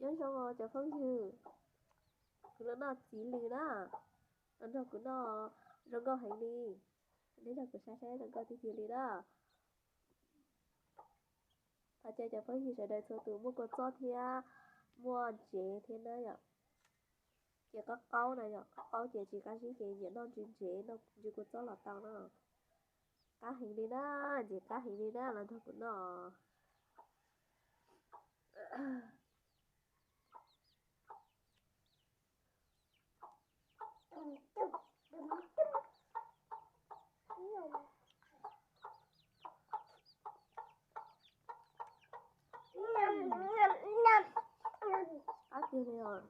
Nyob zoo os cov phooj ywg, kuv los noj txiv lws na, los nrog kuv noj zoo nkauj heev li. Neb nrog kuv saib saib zoo nkauj tiag tiag li na. Thov caw cov phooj ywg sawv daws txhua tus muaj kua txob thiab muaj ntsev thiab na yom. Ces qaub qaub na yom, qaub qaub ces tsis qab zib ces nyiam noj ntsev ntsev, noj ntsev kua txob los tau na. Qab heev li na, ntsev qab heev li na, los nrog kuv noj. Qab tiag li os.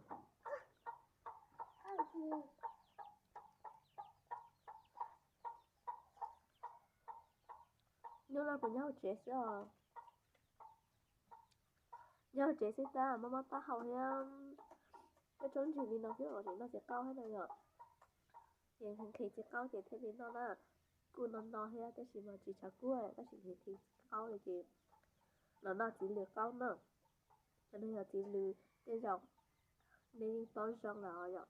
Hnub no kuv nyob hauv tsev xwb os. Nyob hauv tsev xwb tab mob mob taub hau thiab, koj tsob ntsis li no xwb os, tseem noj txiv qaub thiab no yom. Ces nqhis txiv qaub ces thiaj li noj na. Kuj no no thiab tab sis mas tsis tshav kub, tab sis nqhis txiv qaub li ces los noj txiv lws qaub na. Cov no yog txiv lws tej zaum nej yeej paub zoo lawm os yom.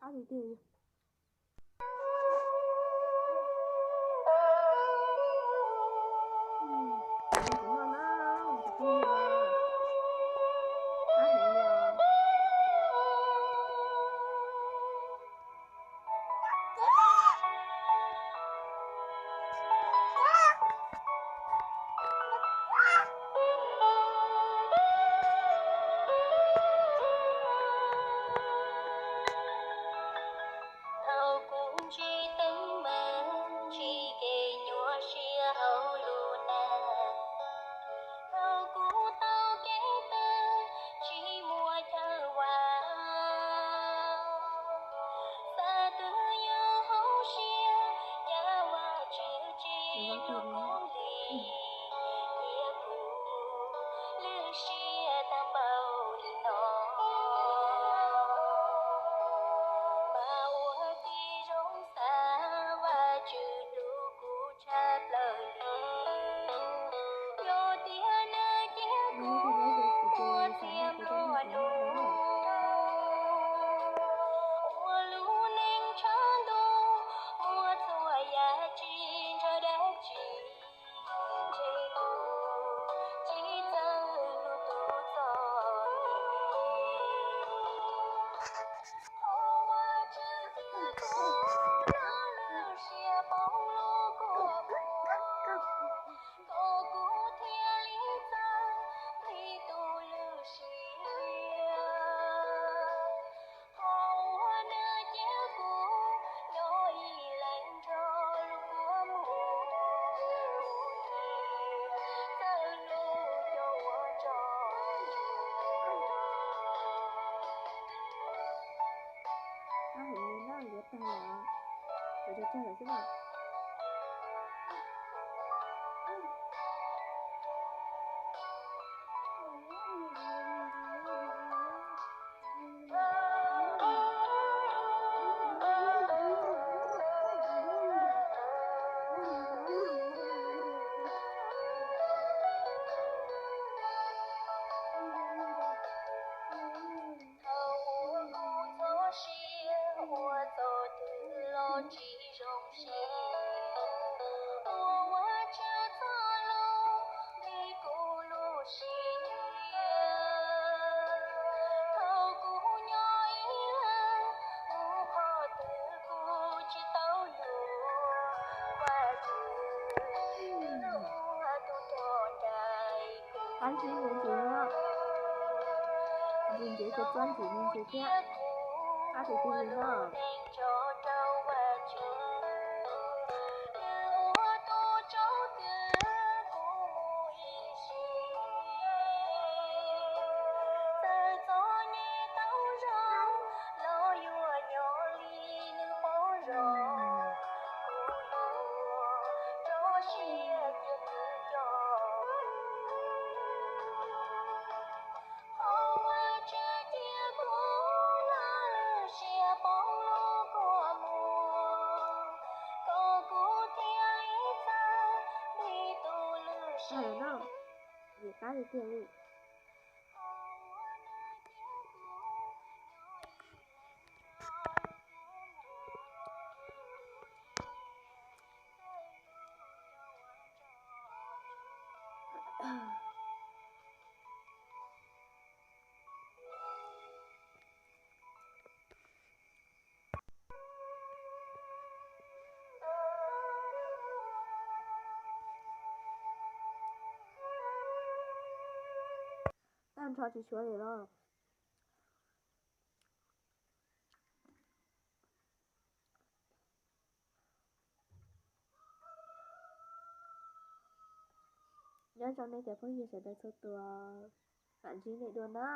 Qab tiag tiag. Thaum kuv ntsib teeb meem, ntsib kev nyuaj siab hauv lub neej, thaum kuv tau kev tawg tsis muaj chaw ua, xav twg yog hauv siab, cas Vajtswv tsis hlub kuv li, cia kuv lwj siab tag npaum li no. Mas ua tib zoo xav Vajtswv hlub kuv tshaj plaws li, yog tias nws cia kuv muaj txiag nplua nuj, ua lub neej tshav ntuj muaj txhua yam tsis ntshaw dab tsi, ntshe kuv tsis txawj hlub tus txom nyem. Thov Vajtswv cia kuv lub siab poob lub kua muag, kom kuv thiaj li txawj nplij tus lwj siab. Thov ua nws cia kuv nyob ib leeg nrog lub kua muag, kuv thiaj txawj hlub cov uas tsom ntsia. Thaum uas kuv txoj sia ua txoj twg los tsis zoo siab, ua ua tsaug txoj lus nplij kuv lub siab. Thaum kuv nyob ib leeg mus qhov twg kuv tsis tau luag, Vajtswv ua tus nrog nraim kuv. Qab zib ntxiv, ntxiv ntxiv, kuv txob ntxiv ntxiv thiab. Qab tiag tiag li na. Tag lawm no, yim qab li tiag li. Tag nrho tsis tshuav li los. Nyob zoo nej cov phooj ywg sawv daws txhua tus, mam ntsib nej dua na.